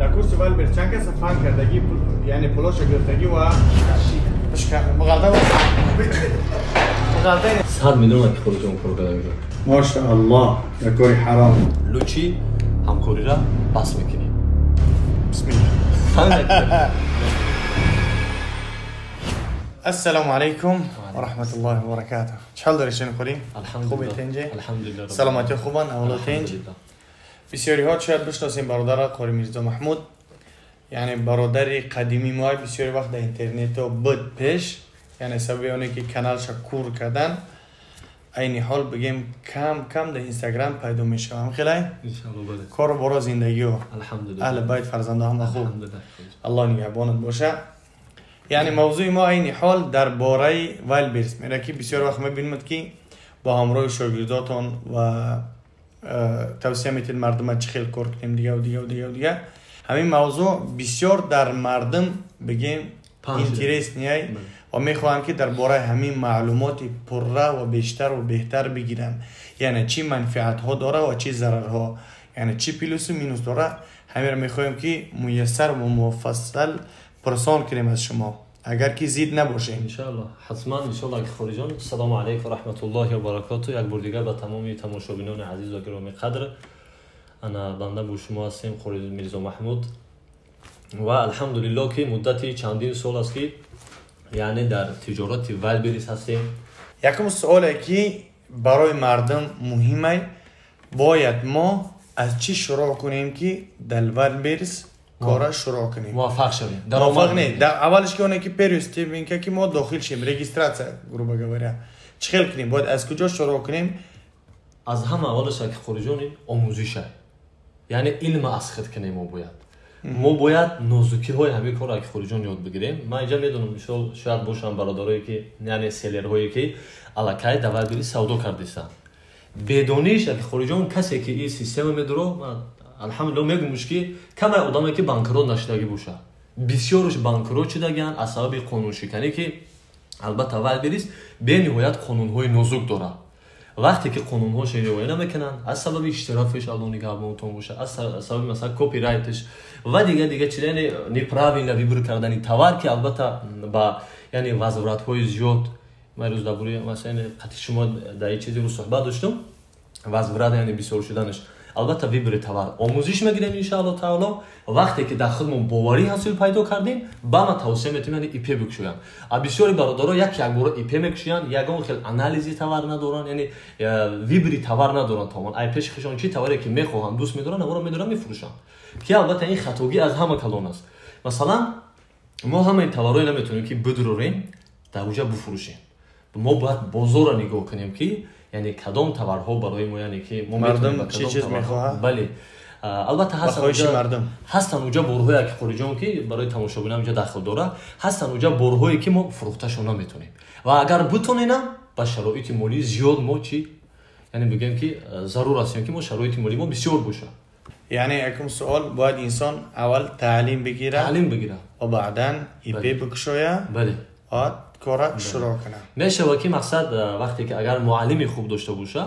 Дар курси Вайлдберриз чанд каса фан кардагӣ, яъне пулоша гирифтагӣ ва 100 миллион ки хориҷон кор карда. Машааллоҳ, дар кори ҳаром. Лучи ҳамкориро бас мекунем. Бисмиллаҳ. السلام علیکم و رحمت الله و برکاته. چحال داری شنو خوری؟ خوبی تنجه؟ الحمدلله. سلامتی خوبان، اولاد تنج. بسیاری ها شاید بشناسیم برادر قاری میرزا محمود، یعنی برادر قدیمی ما، بسیاری وقت در اینترنت بود پیش، یعنی سبب اونه که کانالش کور کردن. عین حال بگیم کم کم در اینستاگرام پیدا میشه. هم خیلی ان شاء الله بله. کار برا زندگی و الحمدلله. اهل بیت فرزنده هم خوب. الله نگهبانت باشه. یعنی موضوع ما عین حال درباره وایلدبریز میره که بسیار وقت میبینیم که با همراه شاگرداتون و توصیه میتین مردم چه خیلی کار کنیم دیگه و دیگه و دیگه و دیگه. همین موضوع بسیار در مردم بگیم interest نیای و میخواهم که درباره همین معلومات پره و بیشتر و بهتر بگیرن، یعنی چی منفعت ها داره و چی ضرر ها، یعنی چی plus و minus داره. همین رو میخوایم که میسر و مفصل پرسان کنیم از شما اگر که زید نباشه. ان شاء الله حتما ان شاء الله. خارجان السلام علیکم و رحمت الله و برکاته. یک بار دیگر به تمام تماشابینان عزیز و گرامی قدر، انا بنده با شما هستیم قاری میرزا محمود و الحمدلله که مدتی چندین سال است که یعنی در تجارت وایلدبریز هستیم. یکم سوالی که برای مردم مهمه، باید ما از چی شروع کنیم که در وایلدبریز کارا شروع کنیم موفق شویم؟ موفق نه، در اولش که اونه که پریوستیم که ما داخل شیم регистрация грубо говоря چخیل کنیم، باید از کجا شروع کنیم؟ از همه اولش که خارجانی آموزشه، یعنی علم از خود کنیم. ما باید نازکی های همه کار که خارجان یاد بگیریم. من اینجا میدونم شاید باشم برادرایی که یعنی seller هایی که الکی در وایلدبریز سودا کردیستن، بدونیش که خارجان کسی که این سیستم میدرو، من الحمدلله میگمش که کم آدمایی که банкрот نشدگی باشه، بسیارش банкрот شدگن از سبب قانون شکنی که البته وایلدبریز به نهایت قانون های نازک داره. وقتی که قانون هاش رعایت نمیکنن از سبب اشترافش الله نگهبانتون باشه، از سبب مثلا کپی رایتش و دیگه چیزا، یعنی неправильно выбор کردن товар که البته با یعنی возврат های زیاد. من روز درباره مثلا قطعی شما در این چیزی رو صحبت داشتم، возврат یعنی بسیار شدنش. البته выбор товар آموزش میگیریم ان شاء الله تعالی. وقتی که در خودمون باوری حاصل پیدا کردیم، با ما توصیه میتیم یعنی ИП بکشویم. بسیاری برادرها یک بار ИП میکشین، یگان خیلی анализ товар ندارن، یعنی выбор товар ندارن. تمام ای پیش خشون چی товар ی که میخواهن دوست میدارن اونو میدارن میفروشن، که البته این خطاگی از همه کلان است. مثلا ما همه товар ای نمیتونیم که بدروریم در اونجا بفروشیم. ما باید بازار رو نگاه کنیم که یعنی کدام товар ها برای ما، یعنی که ما مردم چه چیز میخواه. بله البته هستن اونجا борҳое که خارجان که برای تماشابینان اونجا دخل داره، هستن اونجا борҳое که ما فروختشون نمیتونیم و اگر بتونیم با شرایط مالی زیاد ما چی، یعنی بگیم که ضرور است که ما شرایط مالی ما بسیار باشه. یعنی یکم سوال، باید انسان اول تعلیم بگیره و بعداً ИП بکشویه. بله کارا شروع کنه. میشه که مقصد وقتی که اگر معلمی خوب داشته باشه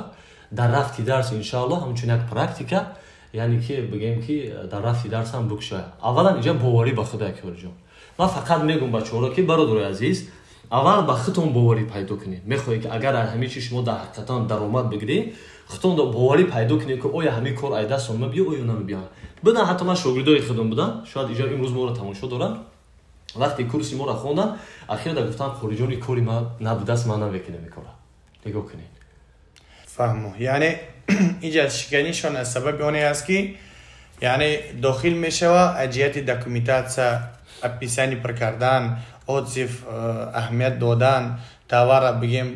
در رفتی درس ان شاء الله همچون یک практика، یعنی که بگیم که در رفتی درس هم بکشه. اولا اینجا باوری به خدا جون. من فقط میگم بچه‌ها که برادرای عزیز، اول به خودتون باوری پیدا کنید. میخوای که اگر همه چیز شما در حقیقتا درآمد بگیری، خودتون باوری پیدا کنید که آیا همه کار ای دستم میاد یا نمیاد. بدن حتی من شاگردای خودم بودن، شاید اینجا امروز ما رو تماشا دارن، وقتی کورسی ما را خوندن اخیر در گفتن خارجانی کاری ما نبوده است، من نمیکنم این کارا. نگاه کنید فهمو. یعنی اینجا شکنیشون از سبب اونی است که یعنی داخل میشه و اجیت documentation описание پر کردن، отзыв اهمیت دادن، товар بگیم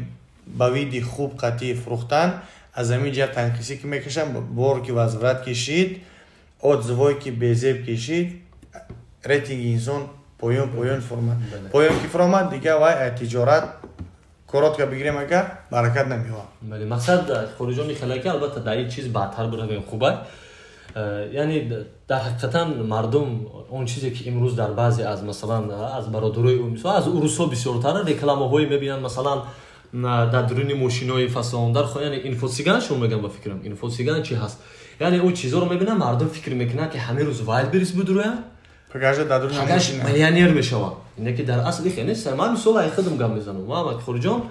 با вид ی خوب قطعی فروختن، از همین جهت تنقیصی که میکشن، بار که возврат کشید، отзыв ای که بیزیب کشید، рейтинг انسان پایون پایون فرمد. پایون که فرمد دیگه وای تجارت коротко بگیریم اگر برکت نمیوه. بله مقصد خارجان خلاکی البته در این چیز بعدتر برویم خوبه. یعنی در حقیقتا مردم اون چیزی که امروز در بعضی از مثلا از برادرای مثلا از اروسا بسیارتر رکلامه‌های میبینن، مثلا Дар дуруни мошинои фасон, дар яъне инфоцыган шумо мегӯям, ба фикрам инфоцыган чи ҳаст, яъне ӯ чизоро мебинам, мардум фикр мекунанд, ки ҳамин рӯз Вайлдберрис бидуроям, пагаш миллионер мешавам. Ине ки дар асл ихе нест. Ман мисол ай худам гап мезанам. Ман Хориҷон,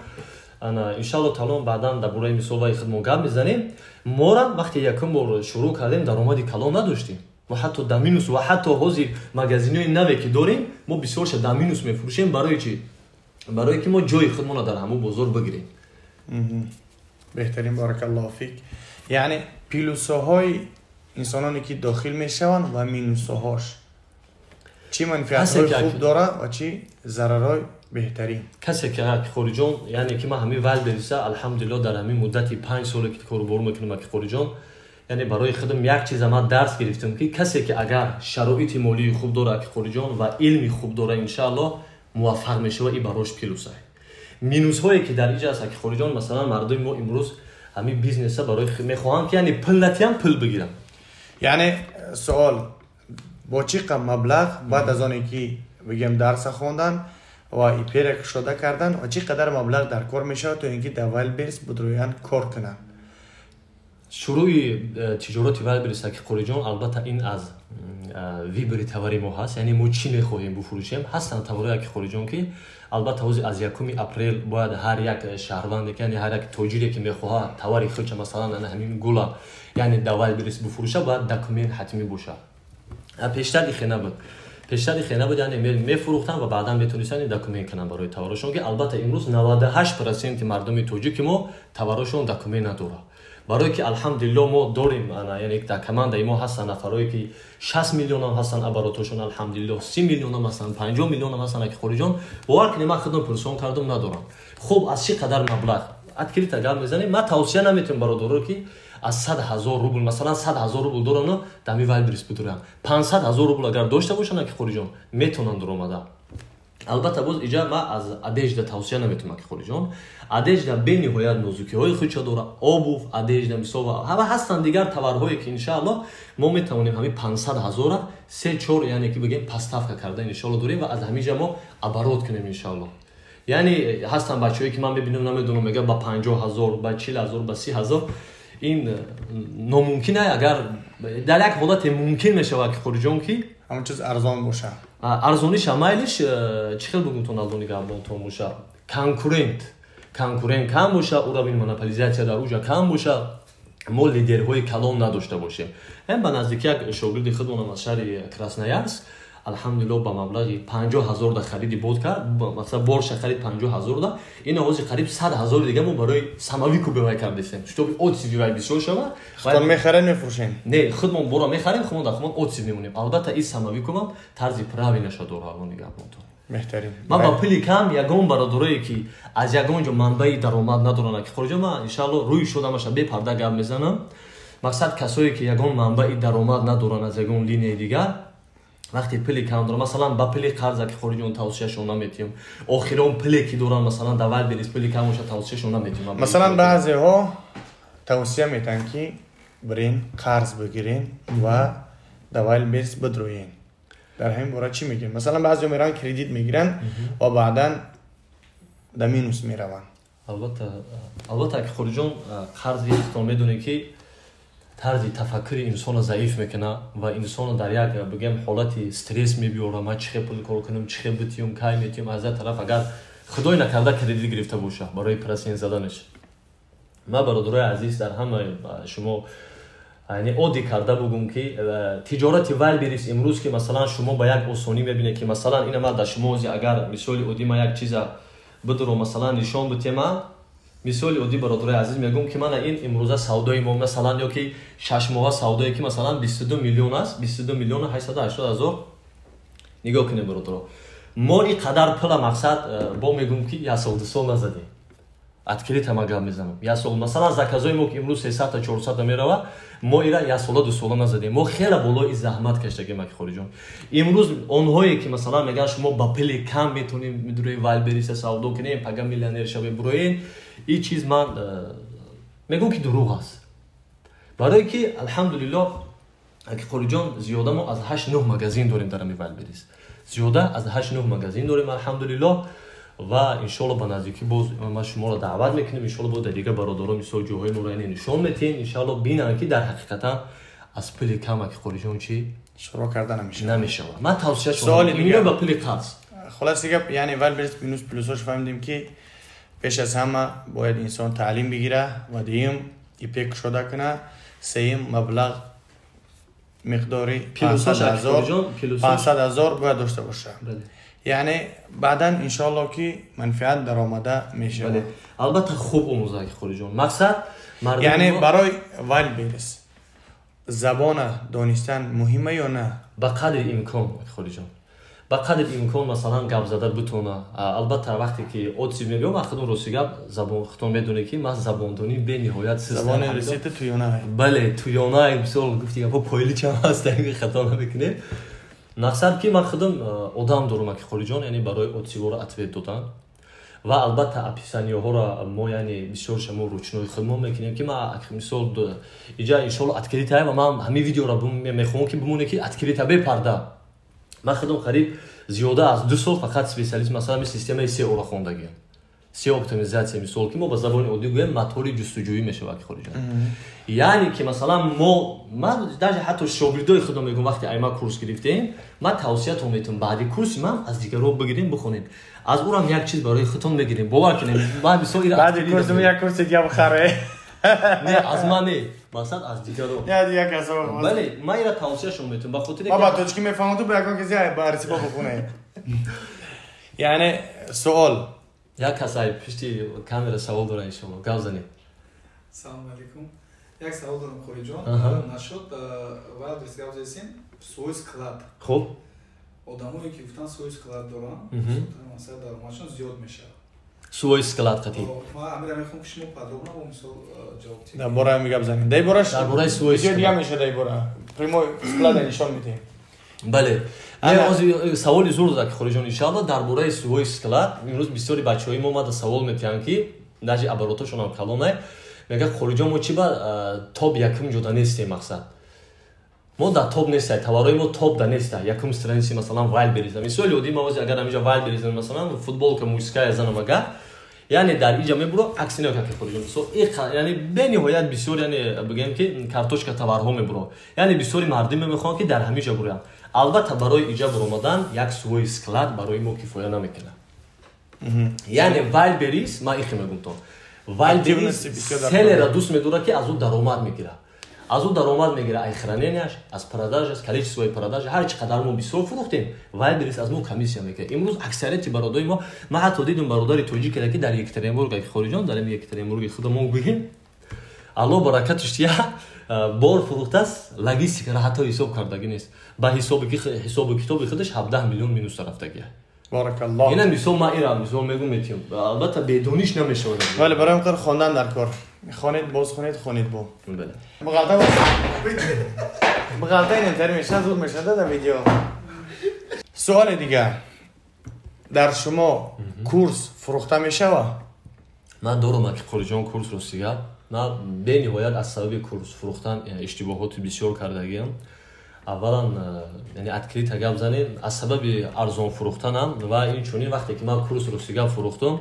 ана иншалло таоло баъдан дар бораи мисол вай худмон гап мезанем. Мора вақте якум бор шурӯъ кардем, даромади калон надоштем ва ҳатто да минус, ва ҳатто ҳозир магазинҳои наве ки дорем, мо бисёрша да минус мефурӯшем. Барои чи? Барое ки мо ҷои худмонро дар ҳамун бозор бигирем. Беҳтарин, баракаллоҳу фик. Яъне плюсҳои инсононе ки дохил мешаванд ва минусҳош, чӣ манфиатҳои хуб дорад ва чӣ зарарҳои беҳтарин? Касе ки, Хориҷон, яъне ки ман ҳамин Вайлдберриса, алҳамдулилло, дар ҳамин муддати 5 соле ки корубор мекунам, ки Хориҷон, яъне барои худам як чиза ман дарс гирифтам, ки касе ки агар шароити молии хуб дорад, ки Хориҷон, ва илми хуб дорад, иншааллоҳ муваффақ мешава. И барош плюса. Минусҳое ки дар иҷа аст, ки Хориҷон, масалан, мардуми мо имрӯз ҳамин бизнеса барои мехоҳанд, ки яъне пул натиҳам, пул бигирам. Яъне суол: бо чӣ қадр маблағ баъд аз оне ки бигем дарса хондан ва ИП-ра кушода кардан ва чӣ қадар маблағ дар кор мешавад, то ин ки дар Вайлдберрис будроян кор кунанд? Шурӯи тиҷорати Вайлдберрис, ки Хориҷон, албатта ин аз выбори товари мо ҳаст, яъне мо чӣ мехоҳем буфурӯшем. Ҳастанд товарое, ки Хориҷон, ки албатта ҳозир аз 1 апрел бояд ҳар як шаҳрванде, яъне ҳар як тоҷире ки мехоҳад товари худша, масалан, ҳамин гула, яъне дар Вайлдберрис буфурӯша, бояд документ ҳатмӣ бошад. Пештар ихе набуд, пештар ихе набуд, яъне мефурӯхтанд ва баъдан метонистанд документ кунанд барои товарошон, ки албатта имрӯз 98% мардуми тоҷики мо товарошон документ надорад. Барое ки, алҳамдулилло, мо дорем, яъне дар командаи мо ҳастанд нафарое ки 60 миллионам ҳастанд оборотошон, алҳамдулилло, 30 миллионам ҳастанд, 50 миллионам ҳастанд. Ки Хориҷон, бовар кунед, ман худам пурсон кардам, надорам. Хуб, аз чӣ қадар маблағ открыто гап мезанем? Ман тавсия наметавонам бародаро, ки аз 100 000 рубл, масалан, 100 000 рубл дорану дами Вайлдберрис бидурам. 500 000 рубл агар дошта бошанд, ки Хориҷон, метавонанд дуромада. Албатта, боз иҷа ман аз одежда тавсия наметавонам, ки Хориҷон, одежда бениҳоят нозукиҳои худша дорад, обувь, одежда, мисол, ҳама ҳастанд дигар товарҳое, ки иншаалло мо метавонем ҳамин 500 000-а се чор, яъне ки бигем, поставка карда, иншоалло, дорем ва аз ҳамин ҷа мо оборот кунем, иншоалло. Яъне ҳастанд бачаҳое ки ман мебинам, намедонам, мегӯям, ба 50 000, ба 40 000, ба 30 000. Ин номумкин. Агар дар як ҳолате мумкин мешавад, ки Хориҷон, ки ҳамон чиз арзон бошад. Арзониша майлиш, чӣ хел бигумтон, алдони гапбонтон боша, конкурент кам боша, уровень монополизация дар уҷа кам боша, мо лидерҳои калон надошта бошем. Ҳам ба наздики як шогирди худмонам аз шаҳри Красноярск, алҳамдулилло, ба маблағи 50 000 да хариди бод кард, масалан, борша харид 50 000 да. Ина ҳозир қариб 100 000 дига мо барои самовыкуп вай кардесем, чтобы отзыви вай бисёр шава. Худтон мехарем, мефурӯшем? Не, худмон бора мехарем, худмон дар худмон отзыв мемонем. Албатта, ин самовыкупам тарзи правильнаша дора, алони гапонтон. Беҳтарин. Ман ба пули кам ягон бародарое ки аз ягон ҷо манбаи даромад надоранд, ки Хориҷа, ман иншаалло рӯи шудамаша бепарда гап мезанам. Мақсад, касое ки ягон манбаи даромад надоранд аз ягон линияи дигар, вақте пули кам дорам, масалан, ба пули қарза, ки Хориҷон, тавсияшон наметиҳам. Охирон пуле ки дорам, масалан, дар Вайлдберрис пули кам боша, тавсияшон наметиҳам. Масалан, баъзеҳо тавсия метиҳанд, ки бирин қарз бигирен ва дар Вайлдберрис бидроен. Дар ҳамин бора чӣ мегӯем? Масалан, баъзеҳо мераванд, кредит мегиранд ва баъдан дар минус мераванд. Албатта, албатта, ки Хориҷон, қарзи худтон медонед, ки тарзи тафаккури инсонро заиф мекунад ва инсонро дар як, бигем, ҳолати стресс мебиёрад: ман чӣ хел пул кор кунам, чӣ хел битиём, кай метиём? Аз як тараф, агар худой накарда кредит гирифта боша, барои процент заданаш. Ман, бародарои азиз, дар ҳамаи шумо, яъне оддӣ карда бугум, ки тиҷорати Вайлдберрис имрӯз, ки масалан шумо ба як осонӣ мебинед, ки масалан ина ман дар шумо ози агар мисоли оддӣ ман як чиза бидуро, масалан, нишон битема, мисоли оддӣ, бародарои азиз, мегӯм, ки мана ин имрӯза савдои мо, масалан, ё ки 6 моҳа савдое, ки масалан 22 миллион аст, 22 миллиону 880 ҳазор. Нигоҳ кунед, бародаро, мо ин қадар пула, мақсад, бо мегӯм, ки як сол, 2 сол назадем. Открыто ма гап мезанам. Як сол, масалан, заказои мо, ки имрӯз 300-та, 400-та мерава, мо ира як сола, 2 сола назадем. Мо хеле болои заҳмат каштагем, аки Хориҷон. Имрӯз онҳое ки, масалан, мегӯянд, шумо ба пули кам метонем медурои Вайлдберриса савдо кунем, пага миллионер шавем, буроен, ин чиз ман мегӯм, ки дурӯғ аст. Барое ки, алҳамдулилло, аки Хориҷон, зиёда мо аз ҳашт нӯҳ магазин дорем дар ами Вайлдберрис, зиёда аз ҳашт нӯҳ магазин дорем, алҳамдулилло. Ва иншоалло ба наздикӣ боз ман шуморо даъват мекунем, иншоалло боз дар дигар бародаро мисол ҷоҳои моро яъне нишон метиҳем, иншоалло бинанд, ки дар ҳақиқатан аз пули кам, аки Қориҷон, чӣ шурӯъ карда намешавад. Намешавад. Ман тавсия Суоли дигар. ба пули қарз. Хулоси гап, яъне Wildberries минус плюсош фаҳмидем, ки пеш аз ҳама бояд инсон таълим бигира ва дуюм ИП кушода куна, сеюм маблағ миқдори Плюсош, 500 ҳазор, Қориҷон, плюсош. 500 ҳазор бояд дошта боша. Бале. Яъне баъдан иншоалло ки манфиат даромада мешавад. Бале, албатта, хуб омӯза, аки Қориҷон, мақсад мардуми Яъне барои Wildberries забона донистан муҳима ё на? Ба қадри имкон, аки Қориҷон, ба қадри имкон, масалан, гап зада битона. Албатта, вақте ки отзыв мебиём, ман худам, рости гап, забон, худтон медонед, ки ман забондонӣ бениҳоят сист. Забони русита туёна. Бале, туёна, мисол гуфти гапҳо пойличам ҳаст, хато намекунем. Мақсад ки ман худам одам дорам, аки Қориҷон, яъне барои отзыв ҳоро ответ додан ва албатта описания ҳоро мо, яъне бисёрша мо ручной худмон мекунем, ки ман, мисол, иҷа иншоалло открытая ва ман ҳамин видеоро мехоҳам, ки бимоне, ки открыто, бепарда. Ман худам қариб зиёда аз 2 сол фақат специалист, масалан, системаи SEO-ро хондагиам, SEO оптимизация, мисол, ки мо ба забони оддӣ гӯем, мотори ҷустуҷӯӣ мешавад, ки Хориҷон, яъне ки масалан мо, ман даже ҳатто шогирдои худам мегӯм, вақте ай ман курс гирифтем, ман тавсиятон метавам, баъди курси ман аз дигарон бигирем, бихонем, аз урам як чиз барои худтон мегирем, бовар кунем, ман мисол ира Баъди курс як курси дига бихаре. Не, аз ман не, мақсад аз дигарон. Я дигар касо. Бале, ман ира тавсияшон метавам, ба хотире Баба тоҷикӣ мефаҳмам, ту ба ягон каси баррасӣ бо бихоне. Яъне суол. Як кас ай пишти камера савол дора, иншоалло, гап занед. Салому алейкум. Як савол дорам, Қориҷон. Нашуд Wildberries гап задесем, свой склад. Хуб. Одамое ки гуфтан, свой склад доранд, масалан, даромадшон зиёд мешавад. Свой склад қатӣ. Ман амира мехоҳам, ки шумо подробно бо мисол ҷавоб диҳед. Дар бораи ҳами гап занем. Дар борааш Дар бораи свой видео дига склад. мешавад, дар бора. Прямой склада нишон медиҳем. Бале, не, саволи зур дод, ки Хориҷон, иншаалло, дар бораи свой склад. Имрӯз бисёри бачаҳои мо омада савол метиҳанд, ки даже оборотошонам калонай, мегӯяд: «Хориҷон, мо чӣ ба топ якум ҷода нестем?» Мақсад, мо дар топ нестай, товарои мо топ да нестай, якум страница, масалан, Wildberries. Мисоли оддӣ, ма агар ҳаминҷа Wildberries, масалан, футболка мужская занам, агар, яъне дар иҷа мебуро, акси не, ки Хориҷон, яъне бениҳоят бисёр, яъне бигӯем, ки картошка товарҳо мебуро, яъне бисёри мардуме мехоҳанд, ки дар ҳамин ҷа буроянд. Албатта, барои иҷа буромадан як свой склад барои мо кифоя намекунад. Яъне Wildberries, ман ихе мегумтон, Wildberries селлера дӯст медорад, ки аз ӯ даромад мегирад, аз ӯ даромад мегирад, ай хранения ш, аз продажа, аз количествои продажа. Ҳар чӣ қадар мо бисёр фурӯхтем, Wildberries аз мо комиссия мекунад. Имрӯз аксарияти бародари мо, ман ҳатто дидум бародари тоҷикере, ки дар Екатеринбург, ки Хориҷон, дар Екатеринбурги худамон гӯем, Алло баракаташ тия, бор фурӯхтааст, логистикаро ҳатто ҳисоб кардагӣ нест, ба ҳисоби ҳисобу китоби худаш 17 миллион минус рафтагия. Баракаллоҳ. Ина мисол, ман ира мисол мегум, метиҳам, албатта, бедониш намешавад. Бале, барои ин қадр хондан дар кор. Хонед, боз хонед, хонед бо. Бале. Бағалта бағалта ин интер мешавад, зуд мешавад дар видео. Суоли дигар. Дар шумо курс фурӯхта мешавад? Ман дорам, ки Қориҷон, курс. Рости гап, ман бениҳоят аз сабаби курс фурӯхтан иштибоҳоти бисёр кардагиам. Аввалан, яъне открыто гап занем, аз сабаби арзон фурӯхтанам ва инчунин вақте ки ман курс, рости гап, фурӯхтам,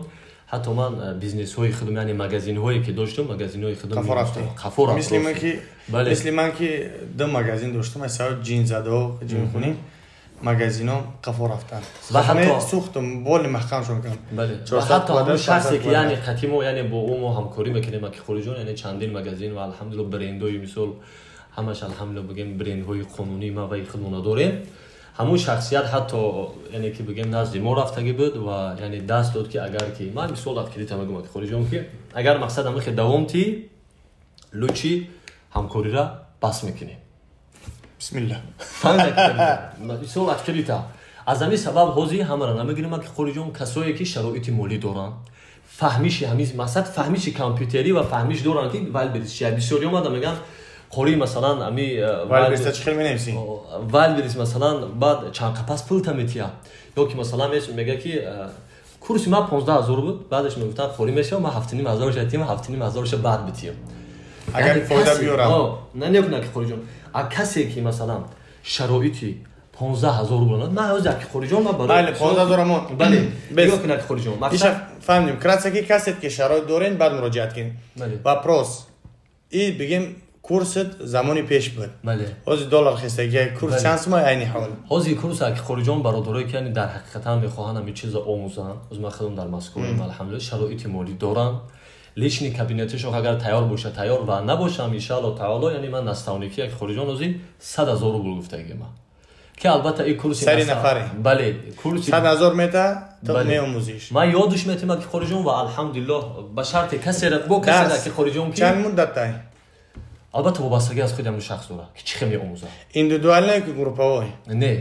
ҳатто ман бизнесҳои худам, яъне магазинҳое ки доштам, магазинҳои худам қафо рафтӣ. Қафо рафт. Мисли ман ки ду магазин доштам, аз сабаби ҷин задо, ҷинхунӣ, магазино қафо рафтанд. Ва ҳатто сӯхтум, боли маҳкамшон кардам. Бале, ва ҳатто ҳамон шахсе ки, яъне қати мо, яъне бо ӯ мо ҳамкорӣ мекунем, ки Хориҷон, яъне чандин магазин ва алҳамдулилла брендҳои, мисол, ҳамаш, алҳамдулилла, бигем, брендҳои қонунии ма ваи худмона дорем. Ҳамун шахсият ҳатто, яъне ки бигем, назди мо рафтагӣ буд ва яъне даст дод, ки агар ки ман мисол открыто мегӯям, ки Хориҷон, ки агар мақсад ҳамихе давом тӣ, лучи ҳамкорира бас мекунем. Бисмилла. Мисол, открыто. Аз ҳамин сабаб ҳозир ҳамаро намегирем, ки Хориҷон, касое ки шароити молӣ доранд, фаҳмиши ҳамин мақсад, фаҳмиши компютерӣ ва фаҳмиш доранд, ки Wildberries чия. Бисёри омада мегӯянд: «Қори, масалан, ами Wildberries чӣ хел менависӣ?» Wildberries, масалан, баъд чанд қапас пулта метиҳад, ё ки масалан мега, ки курси ман 15 000 буд, баъдаш мегуфтанд: «Қори, мешавам, ман 7,5 ҳазорша тиҳам, 7,5 ҳазорша баъд битиҳам». Агар фоида биёрам. Не, не, ки Хориҷон, а касе ки, масалан, шароити 15,000 рубл. Ман ҳозир аки Қориҷон ман барои бале 15,000 мо. Бале, нигоҳ кунед аки Қориҷон. Мақсад фаҳмидем. Кратко ки касет ки шароит дорен баъд муроҷиат кунед. Вопрос. И бигем курсет замони пеш буд. Бале. Ҳозир доллар хестагӣ курс чанд сум айни ҳол? Ҳозир курс аки Қориҷон бародарое ки яъне дар ҳақиқатан мехоҳанд ҳамин чизро омӯзанд. Ҳозир ман худам дар Москваам, алҳамдулиллаҳ шароити молӣ дорам. Личный кабинеташон агар тайёр боша тайёр ва набошам иншааллоҳ таоло яъне ман наставникӣ аки Қориҷон ҳозир 100,000 рубл гуфтагӣ ман. Ки албатта ин курси сари нафаре. Бале, курси 100,000 мета то меомӯзиш. Ман ёдаш метем аки Қориҷон ва алҳамдулиллаҳ ба шарти касера бо касера аки Қориҷон ки чанд муддат тай? Албатта вобастагӣ аз худи ҳамон шахс дорад ки чӣ хел меомӯзад. Индивидуально ё ки групповой? Не,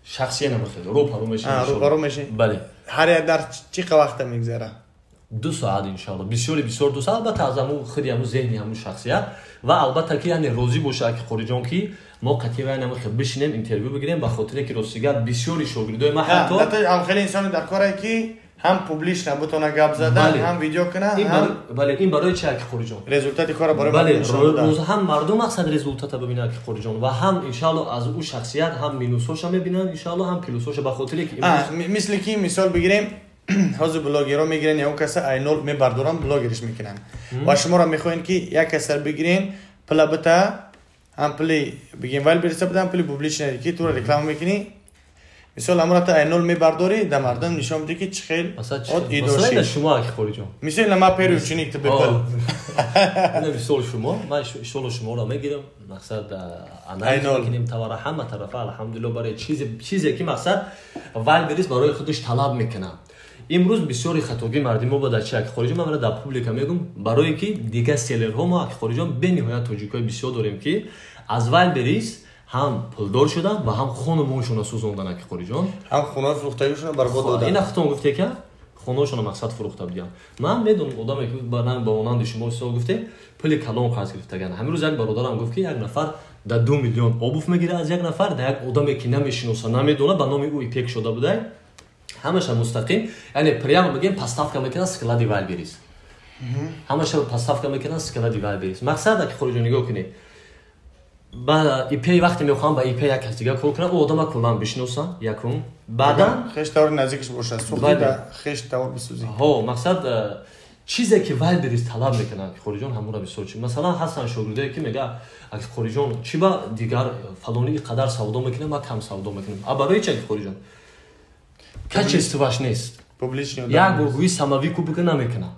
шахсия намехел, рӯпарӯ мешавем. Рӯпарӯ мешавем. Бале. Ҳар як дарс чӣ қадр вақта мегузарад? 2 соат иншааллоҳ. Бисёри бисёр 2 соат, албатта аз ҳамун худи ҳамун зеҳни ҳамун шахсият ва албатта ки яъне розӣ боша аки Қориҷон ки мо қатъи вай намехел бишинем интервю бигирем ба хотире ки ростига бисёри шогирдои ман ҳатто ҳам хеле инсони дар коре ки ҳам публично бутона гап задан, ҳам видео кунад, ҳам бале, ин барои чи аки Қориҷон? Результати кора барои бале, ҳам мардум мақсад результата бибинанд аки Қориҷон ва ҳам иншааллоҳ аз ӯ шахсият ҳам минусҳоша мебинанд иншааллоҳ ҳам плюсҳоша ба хотире ки мисли ки мисол бигирем ҳозир блогерро мегирен як каса айнол мебардорам блогериш мекунанд ва шуморо мехоҳед ки як каса бигирен пула бита ҳам пули бигем Вайлдберриса бита ҳам пули публично ки туро реклама мекунӣ. Мисол амра та айнол мебардорӣ да мардум нишон медиҳӣ ки чӣ хел од идоши. Шумо аки Қориҷон. Мисол ма первый ученик ту бепул. Ина мисол шумо, ман иншоаллоҳ шуморо мегирам, мақсад анализ мекунем товара ҳама тарафа алҳамдулиллоҳ барои чизе ки мақсад Вайлдберрис барои худаш талаб мекунад. Имрӯз бисёри хатогии мардуми мо дар чи аки Қориҷон ман дар публика мегӯм барое ки дигар селлерҳо мо аки Қориҷон бениҳоят тоҷикҳои бисёр дорем ки аз Вайлдберрис ҳам пулдор шуданд ва ҳам хонумоншонро сӯзонданд аки Қориҷон. Ҳам хонаҳои фурӯхтагишонро барбод доданд. Ина худтон гуфте ки хонаҳошонро мақсад фурӯхта будиям. Ман медонам одаме ки ба монанди шумо ҳисоб гуфте пули калон қарз гирифтаган. Ҳамин рӯз як бародарам гуфт ки як нафар да 2 миллион обуф мегирад аз як нафар, да як одаме ки намешиноса, намедона, ба номи ӯ ипек шуда будай. Ҳамаша мустақим, яъне прямо мегӯем поставка мекунад склади Вайлдберрис. Ҳамаша поставка мекунад склади Вайлдберрис. Мақсад аки Қориҷон нигоҳ кунед. Ба ИП вақте мехоҳам ба ИП як кас дигар кор кунам, ӯ одама куллан бишиносам, якум. Баъдан хеш тавр наздикаш бошад, сӯхти да хеш тавр бисӯзӣ. Ҳо, мақсад чизе ки Вайлдберрис талаб мекунад аки Қориҷон ҳамонро бисёр чи. Масалан ҳастанд шогирдое ки мега аки Қориҷон чӣ ба дигар фалони ин қадар савдо мекунам, ман кам савдо мекунам. А барои чи аки Қориҷон? Качествоаш нест. Як бор гӯи самовику бикун намекунад.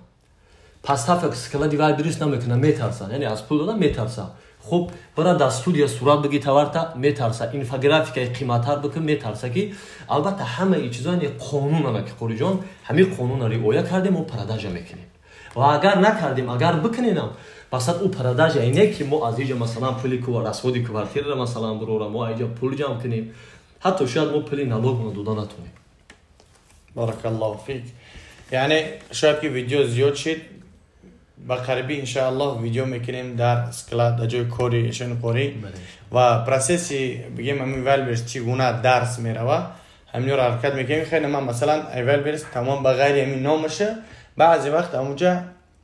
Поставка склади Вайлдберрис намекунад, метарсанд. Яъне аз пул додан метарсанд. Хуб, бара дар студия сурат бигир товарта метарса, инфографикаи қиматтар бикун метарса ки албатта ҳамаи чизо яъне қонунан аки Қориҷон, ҳамин қонунро риоя кардем мо продажа мекунем. Ва агар накардем, агар бикуненам, мақсад ӯ продажа ине ки мо аз иҷа масалан пули расходи квартираро масалан бурора, мо иҷа пул ҷамъ кунем, ҳатто шояд мо пули налогро дода натонем. Баракаллоҳу фик. Яъне шояд ки видео зиёд шид, ба қарибӣ иншааллоҳ видео мекунем дар склад, дар ҷои кори эшони қорӣ ва процесси бигем ҳамин Вайлдберрис чӣ гуна дарс мерава, ҳаминро ҳаракат мекунем. Хеле ман масалан Вайлдберрис тамом ба ғайри ҳамин номаша баъзе вақт ҳамунҷа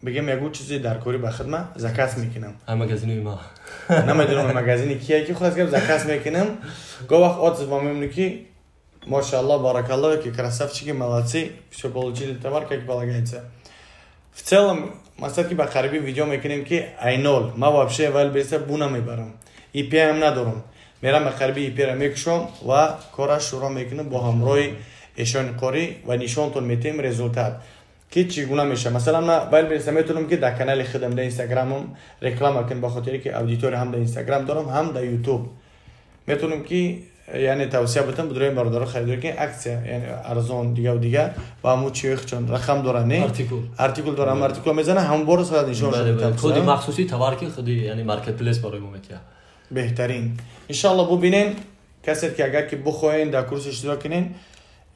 бигем ягон чизе дар кори ба хидма заказ мекунам. Ҳам магазини ма. Намедонам магазини кия ки худаш гап заказ мекунам. Гоҳ вақт отзыв мемонӣ ки машааллоҳ баракаллоҳ ки красавчики молодцы, всё получили товар как полагается. В целом мақсад ки ба қарибӣ видео мекунем ки айнол ман вообще Вайлдберриса бу намебарам, ИП ҳам надорам, мерам ба қариби ИП-ра мекушом ва кора шурӯъ мекунам бо ҳамроҳи эшони қорӣ ва нишонтон метиҳем результат ки чӣ гуна мешавад. Масалан ман Вайлдберриса метавонам ки дар канали худам дар инстаграмам реклама кунам, ба хотире ки аудитория ҳам дар инстаграм дорам, ҳам дар ютуб. Метавонам ки яъне тавсия бутам бидрои бародаро харидорӣ кунед, аксия яъне арзон дига ва дига ва ҳамун чиҳои чон рақам доранд, не? Артикул дорам, артикул мезанам, ҳамон бор сарат нишон шуд. Худи махсуси товар ки худи яъне маркетплейс барои мо метиҳад. Беҳтарин. Иншоаллоҳ бубинен касе ки агар ки бихоҳен дар курс иштирок кунен,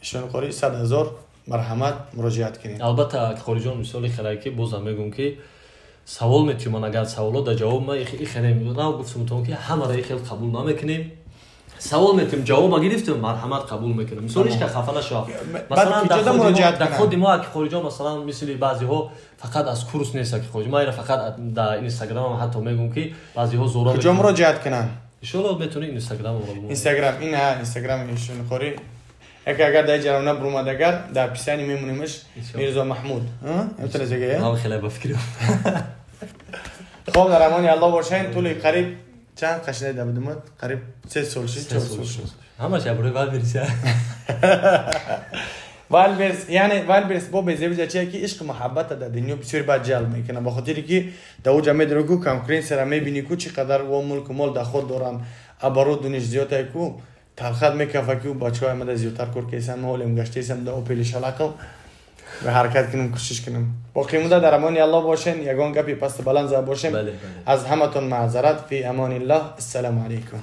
эшони қорӣ 100,000 марҳамат муроҷиат кунед. Албатта Қориҷон мисоли хеле ки бозам мегӯм ки савол метиҳам, ман агар саволо дар ҷавоб ма ихеле гуфтам ки ҳамаро ихел қабул намекунем. Савол метим, ҷавоба гирифтем, марҳамат қабул мекунем. Мисол ҳеч кас хафа нашавад. Масалан дар худи мо аки Қориҷон масалан мисли баъзеҳо фақат аз курс нест аки Қориҷон. Ман инро фақат дар инстаграмам ҳатто мегӯм ки баъзеҳо зора куҷо муроҷиат кунанд? Иншоалло метавонӣ Инстаграм. Инстаграм, ина Инстаграм ишон қори. Яке агар дар ҷараён набурмад, агар дар описании мемонемаш, Мирзо Маҳмуд. Метавонӣ зага? Ман хеле ба фикр. Хоб, дар амони Аллоҳ бошен. Тӯли қариб чанд қашида да будумад? Қариб 3 сол шид, 4 сол шид. Ҳамаш абрӯи Вайлдберриз. Вайлдберриз, яъне Вайлдберриз бо безебиҷа чие ки ишқи муҳаббата дар дунё бисёр бад ҷалб мекунад, ба хотире ки дар оҷа медонӣ ку конкуренсияра мебинӣ ку чӣ қадар во мулку мол даход доранд, оборудованиш зиёдае ку, талхат мекафа ки бачаҳо омада зиёдтар кор кесам, ҳолем гаштесам да опели шалақам ва ҳаракат кунем, кӯшиш кунем. Боқӣ муда дар амони Аллоҳ бошен. Ягон гапи пасту баланд зада бошем, аз ҳаматон маъзарат. Фи амониллоҳ, ассалому алайкум.